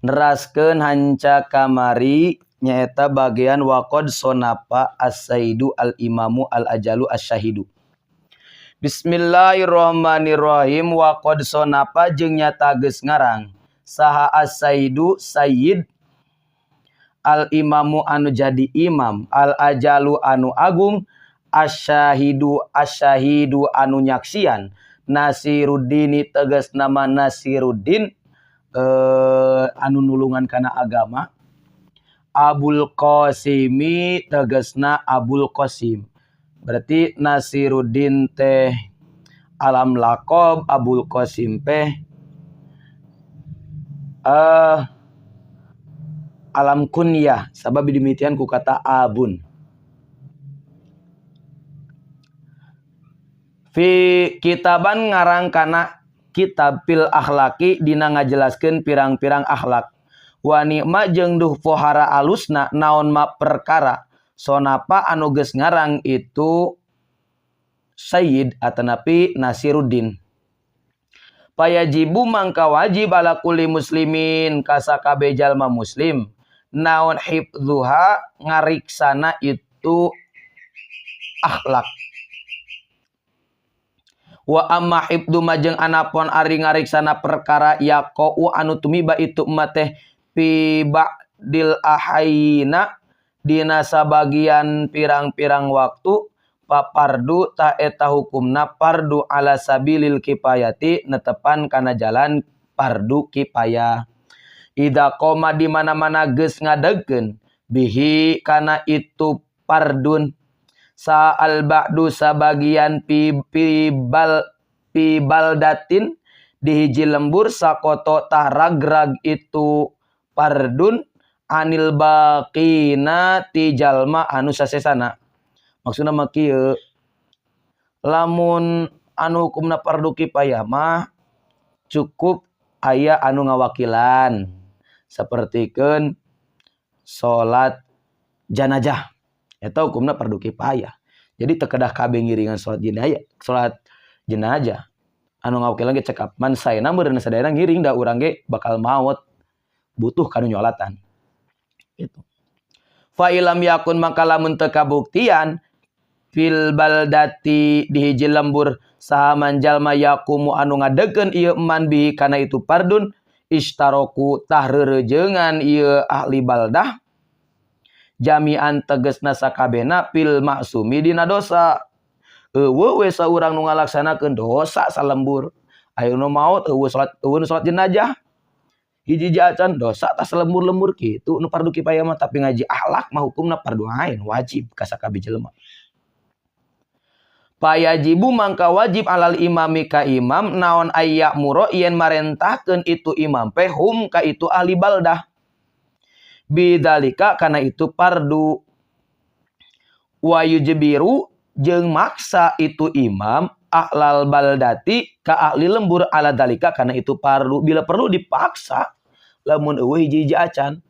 Neraskeun hanca kamari nyaeta bagian waqad sonapa as-saidu al-imamu al-ajalu asy-syahidu. Bismillahirrahmanirrahim. Waqad sonapa jeung nyata geus ngarang saha as-saidu sayyid al-imamu anu jadi imam al-ajalu anu agung asyahidu asyahidu anu nyaksian Nasiruddini tegas nama Nasiruddin anu nulungan kana agama Abul Qasimi tegasna Abul Qasim. Berarti Nasiruddin teh alam lakob, Abul Qasim teh alam kunyah sabab demikian ku kata abun. Fi kitaban ngarang kana kitab fil akhlaqi dina ngajelaskeun pirang-pirang akhlak. Wa nikma jeung duh pohara alusna naon ma perkara sonapa anu geus ngarang itu Sayyid atanapi Nasiruddin. Payajibu mangka wajib ala kulli muslimin kasakabe jalma muslim naon hifdzuha ngariksana itu akhlak. Wa amma hifdzu majeng anapon ari ngariksana perkara yaqau anu tumiba itu teh fi ba'dil ahayina dina sabagian pirang-pirang waktu papardu ta eta hukumna pardu ala sabilil kifayati netepan kana jalan pardu kifayah. Ida koma di mana-mana geus ngadegkeun bihi kana itu pardun sa'al ba'du sabagian pi baldatin di hiji lembur sakoto tah ragrag itu pardun anil baqina ti jalma anu sasesana. Maksudna mah kieu, lamun anu hukumna fardu kifayah mah cukup aya anu ngawakilan sapertikeun salat janazah eta hukumna fardu kifayah. Jadi teu kedah kabeh ngiringan salat jenazah, salat jenazah anu ngawakilan ge cekap man saena meureun sadayana ngiring da urang ge bakal maot butuh kanu nyolatan gitu. Fa ilam yakun maka lamun teu kabuktian fil baldati di hiji lembur saha manjalma yakumu anu ngadegkeun ieu man bihi kana itu pardun istaroku tah reurejeungan ieu ahli baldah jami'an tegesna sakabehna fil maksumi dina dosa. Eueuh we saurang nu ngalaksanakeun dosa salembur aya nu maot eueuh salat, eueuh nu salat jenazah hiji-hiji acan dosa tas lembur-lembur kitu nu fardu kifayah mah. Tapi ngaji akhlak mah hukumna fardu ain wajib ka sakabeh jelema. Payajibu mangka wajib alal imami ka imam naon ayyamuro yen marentahkeun itu imam pe hum ka itu ahli baldah bidalika kana itu fardu wa yujbiru jeung maksa itu imam ahlal baldati ka ahli lembur ala dalika kana itu fardu bila perlu dipaksa lamun eueuh hiji-hiji acan.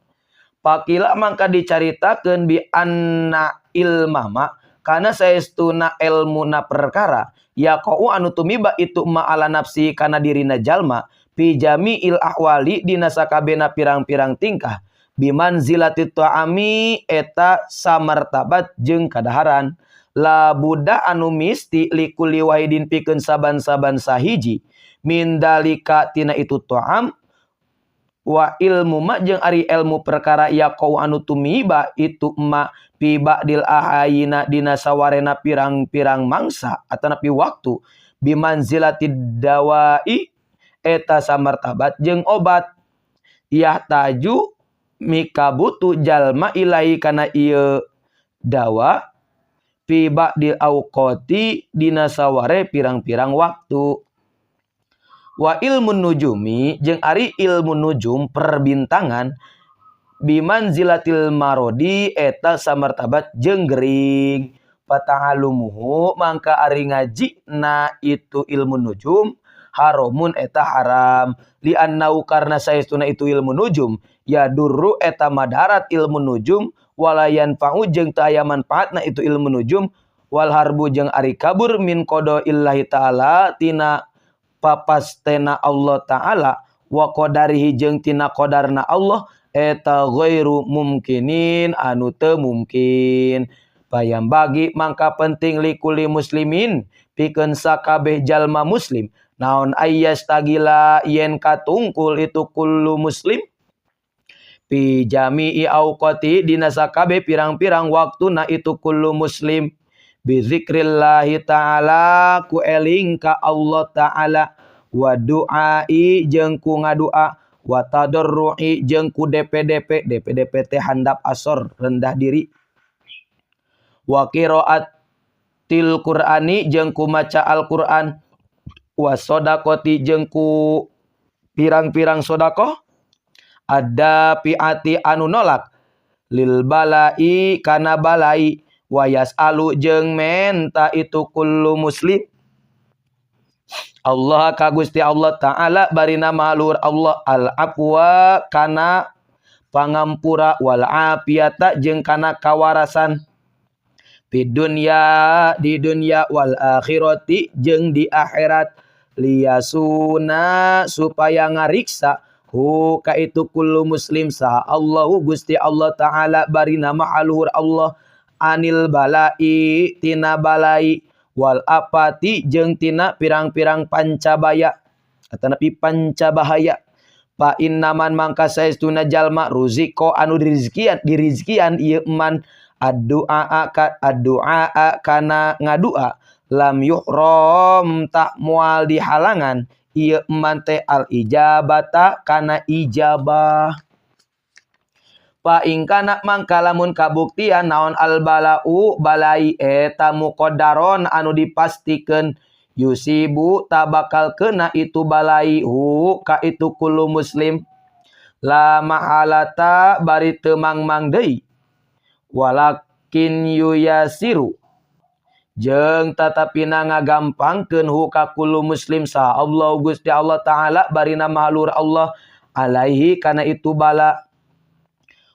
Pakila mangka dicaritakeun bi anna ilmama kana saestuna elmuna perkara yaqau anu tumiba itu ma ala nafsi kana dirina jalma fi jami'il ahwali dina sakabehna pirang-pirang tingkah bimanzilati ta'ami eta samartabat jeung kadaharan la buddha anu misti likulli wahidin pikeun saban-saban sahiji min dalika tina itu ta'am wa ilmu ma jeung ari ilmu perkara yaqau anu tumiba itu ma fi ba'dil ahayina dina sawarena pirang-pirang mangsa atanapi waktu bimanzilatid dawai eta samartabat jeung obat yahtaju mikabutu jalma ilahi kana ieu dawa fi ba'dil auqati dina saware pirang-pirang waktu. Wa ilmu nujumi jeung ari ilmu nujum perbintangan bimanzilatil marodi eta samartabat jeung gering fata'alumuhu mangka ari ngaji na itu ilmu nujum haramun eta haram li annau karna saestuna itu ilmu nujum ya durru eta madarat ilmu nujum walayan fa'u jeung teu aya manfaatna itu ilmu nujum wal harbu jeung ari kabur min qada illahi ta'ala tina papastena Allah ta'ala Wa qadarihi jeung tina qadarna Allah eta ghairu mumkinin anu teu mungkin. Bayam bagi mangka penting likuli muslimin pikeun sakabeh jalma muslim naon ayyastagila yen katungkul itu kullu muslim fi jami'i auqati dina sakabeh pirang-pirang waktuna itu kullu muslim bi zikrillahi ta'ala ku eling ka Allah ta'ala wa du'ai jeung ku ngadua wa tadarru'i jeung ku DPDP DPDP teh handap asor rendah diri wa qiraatil Qur'ani jeung ku maca Al-Qur'an wa shadaqati jeung ku pirang-pirang sedekah ada piati anu nolak lil balai kana balai wa yasalu jeung menta itu kullu muslim Allah ka Gusti Allah Ta'ala barina maluhur Allah al-afwa kana pangampura wal afiyata jeung kana kawarasan di dunya di dunya wal akhirati jeung di akhirat liyasuna supaya ngariksa hu ka itu kullu muslim saha Allahu Gusti Allah Ta'ala barina maluhur Allah anil balai tina balai wal apati jeung tina pirang-pirang pancabaya atanapi pancabahaya fa innaman mangka saestuna jalma ruziko anu dirizkian ieu man addu'a ka addu'a kana ngadua lam yuhram tak moal dihalangan ieu man teh al ijabata kana ijabah. Fa in kana mangka lamun kabuktian naon al bala'u balai eta muqaddaron anu dipastikeun yusibu tabakal kena itu balai hu ka itu kullu muslim la mahalata bari teu mangmang deui walakin yuyasiru jeung tatapina ngagampangkeun hu ka kullu muslim sa Allah Gusti Allah Ta'ala barina mahalur Allah alaihi kana itu bala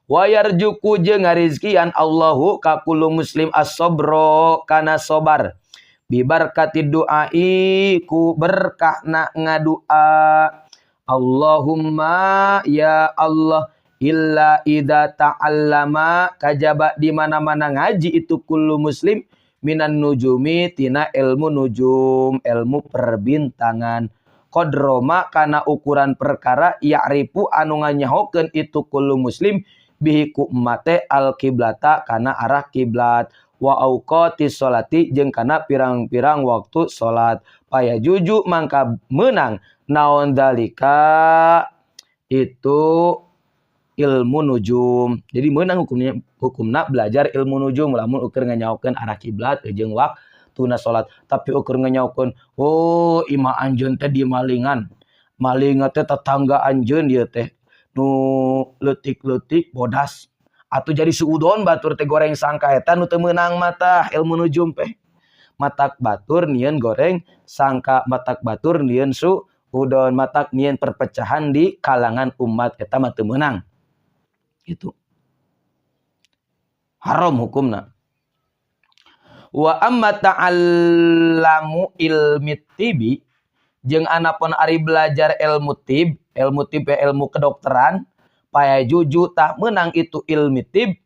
wa yarjuku jeung ngarizkian Allahu ka kullu muslim as-sabra kana sabar bibarkati du'ai ku berkahna ngadua. Allahumma ya Allah illa idza ta'allama kajaba di mana-mana ngaji itu kullu muslim minan nujumi tina ilmu nujum ilmu perbintangan qadroma kana ukuran perkara ya'rifu anu nganyahokeun itu kullu muslim bihi ku mate al kiblata kana arah kiblat wa auqati sholati jeung kana pirang-pirang waktu salat paya juju mangka meunang naon dalika itu ilmu nujum. Jadi meunang hukumnya hukumna belajar ilmu nujum lamun ukur nganyahokeun arah kiblat jeung waktuna salat. Tapi ukur nganyahokeun oh imah anjeun teh dimalingan malingan teh tetangga anjeun ieu teh nu leutik-leutik bodas atau jadi suudon batur teh goreng sangka eta nu teu meunang mata ilmu nujum teh matak batur nieun goreng sangka matak batur nieun suudon matak nieun perpecahan di kalangan umat eta mah teu meunang gitu haram hukumna. Wa amma ta'allamu ilmi tibi jeung anapun ari belajar ilmu tib ilmu kedokteran paya juju tak menang itu ilmi tib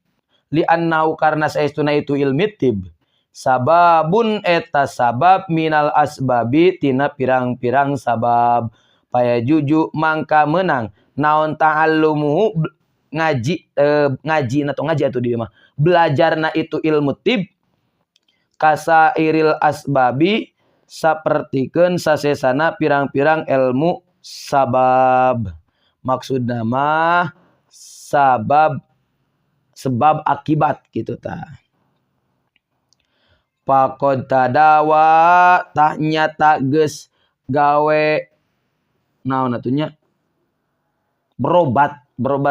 li annau karena saestuna itu ilmi tib sababun eta sabab minal asbabi tina pirang-pirang sabab paya juju mangka menang naon ta'allumuhu ngaji ngaji atau ngaji atuh di mah belajarna itu ilmu tib kasairil asbabi sapertikeun sasesana pirang-pirang ilmu sabab. Maksudna mah sabab sebab akibat gitu ta. Faqad tadawa tah nyata geus gawe naon atuh nya berobat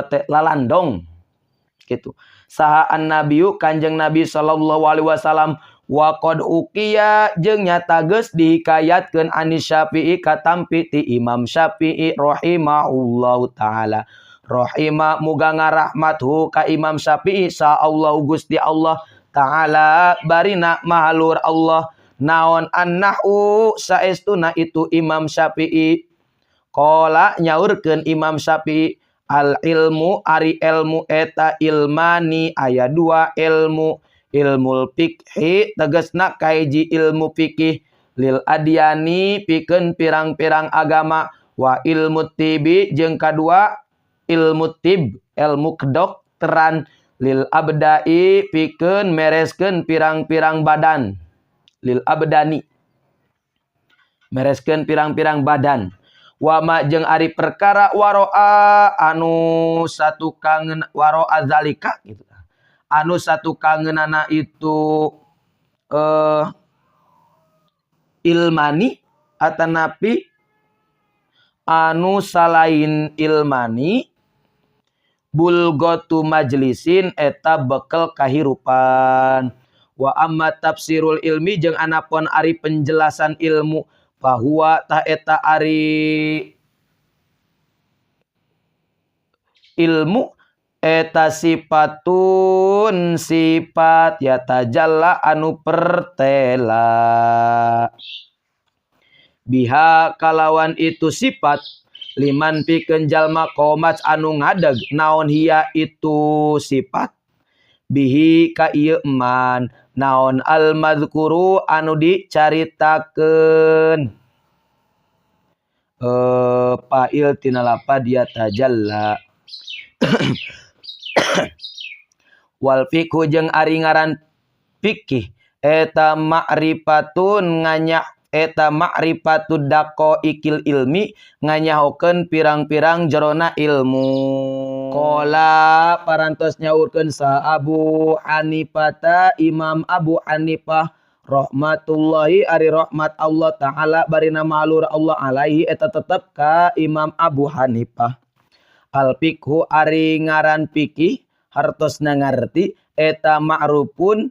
teh lalandong gitu. Saha an-nabiyyu kanjeng Nabi sallallahu alaihi wasallam wa qad uqiya jeung nyata geus dihikayatkeun anis Syafi'i katampi ti Imam Syafi'i rahimahullahu taala. Rahima muga ngarahmat hu ka Imam Syafi'i sa Allah Gusti Allah taala barina mahalur Allah naon annahu saestuna itu Imam Syafi'i. Qala nyaurkeun Imam Syafi'i al ilmu ari ilmu eta ilmani aya dua ilmu ilmul fikhi tegasna kaiji ilmu fikih lil adyani pikeun pirang-pirang agama wa ilmu tibi jeung kadua ilmu tib ilmu kedokteran lil abdai pikeun mereskeun pirang-pirang badan lil abdani mereskeun pirang-pirang badan wama jeung ari perkara waroa anu satukangeun waroa zalika gitu anu satukangeunana itu ilmani atanapi anu salain ilmani bulgotu majlisin eta bekel kahirupan wa amma tafsirul ilmi jeung anapun ari penjelasan ilmu fahuwa ta eta ari ilmu eta sifatun sifat ya tajalla anu pertela biha kalawan itu sifat liman pikeun jalma qomat anu ngadeg naon hiya itu sifat bihi ka ieu man naon al mazkuru anu dicaritakeun fa'il tina lapad ya tajalla wal fiqhu jeung ari ngaran fikih eta ma'rifatun nganya eta ma'rifatud daqaiqil ilmi nganyahokeun pirang-pirang jerona ilmu. Qala parantos nyaurkeun sa Abu Hanifah Imam Abu Hanifah rahmatullahi ari rahmat Allah taala barina malur Allah alaihi eta tetep ka Imam Abu Hanifah. Al fiqhu ari ngaran fikih hartosna ngarti eta ma'rufun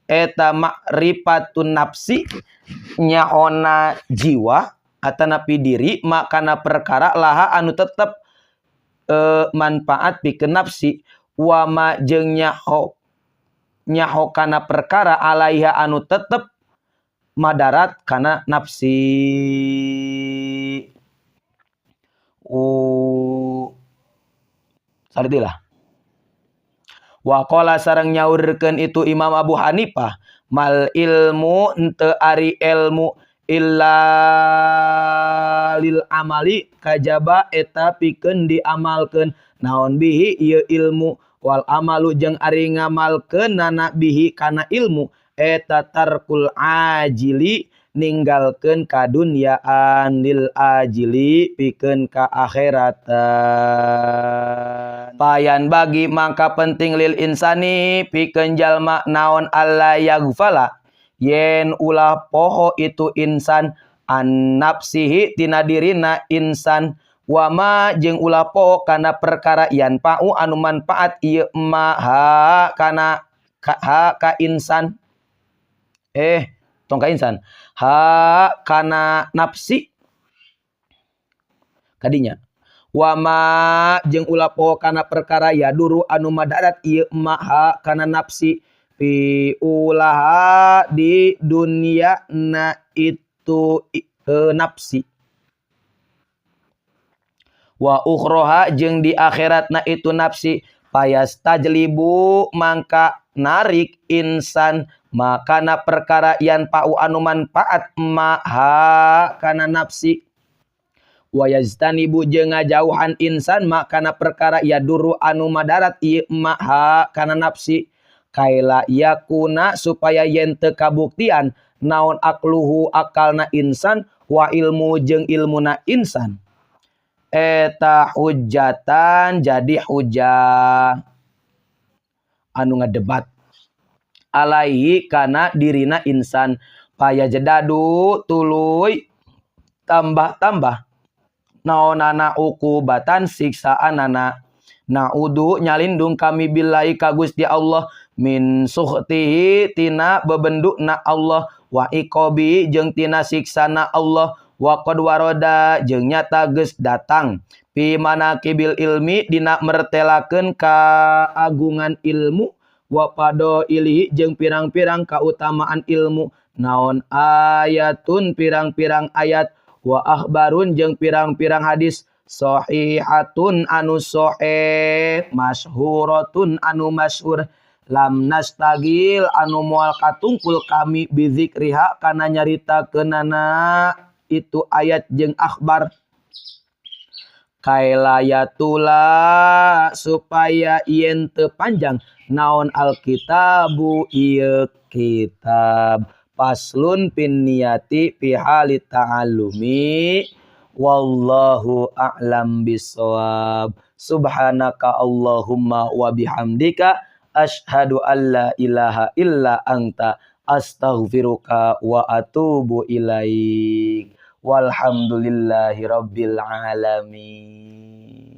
eta ma'rifatun nafsi nyaona jiwa atanapi diri makana perkara laha anu tetep manfaat pikeun nafsi wama jeung nyaho nyaho kana perkara alaiha anu tetep madarat kana nafsi. Saritilah. Wa qala sareng nyaurkeun itu Imam Abu Hanifah mal ilmu henteu ari ilmu illa lil amali kajaba eta pikeun diamalkeun naon bihi ieu ilmu wal amalu jeung ari ngamalkeun nana bihi kana ilmu eta tarkul ajili ninggalkeun kadunyaan lil ajili pikeun ka akhiratan. Payan bagi mangka penting lil insani pikeun jalma naon alla yaghfala yen ulah poho itu insan an nafsihi tina dirina insan wama jeung ulah poho kana perkara yan pa'u anu manfaat ieu ma ha kana ha ka insan tong ka insan ha kana nafsi kadinya wama jeung ulah poho kana perkara yaduru anu madarat ieu ma ha kana nafsi fi ulaha di dunia na itu nafsi wa ukhroha jeung di akhirat na itu nafsi payastajlibu mangka narik insan makana perkara yan pa'u anu manfaat ma ha kana nafsi wa yajtanibu jeung ngajauhan insan makana perkara yaduru anu madarat ieu ma ha kana nafsi kaila yakuna supaya yen teu kabuktian naon akluhu akalna insan wa ilmu jeung ilmuna insan eta hujatan jadi hujah anu ngadebat alaihi kana dirina insan paya jedadu tuluy tambah-tambah naonana ukubatan siksaanana na'udu nyalindung kami billahi ka Gusti Allah min sukhtihi tina bebendukna Allah wa iqabi jeung tina siksana Allah wa qad waroda jeung nyata geus datang fi manaqibil ilmi dina mertelakeun kaagungan ilmu wa fadailihi jeung pirang-pirang kautamaan ilmu naon ayatun pirang-pirang ayat Wa akhbarun jeung pirang-pirang hadis sahihatun anu sahih, masyhuratun anu masyhur, lam nastagil anu moal katungkul kami bizikriha kana nyaritakeunana itu ayat jeung akhbar, kaila yatula supaya yen teu panjang naon alkitabu ieu kitab. Faslun fin niyati fi hali ta'allumi. Wallahu a'lam bissawab. Subhanaka Allahumma wa bihamdika, asyhadu alla ilaha illa anta, astaghfiruka wa atubu ilaik. Walhamdulillahi rabbil alamin.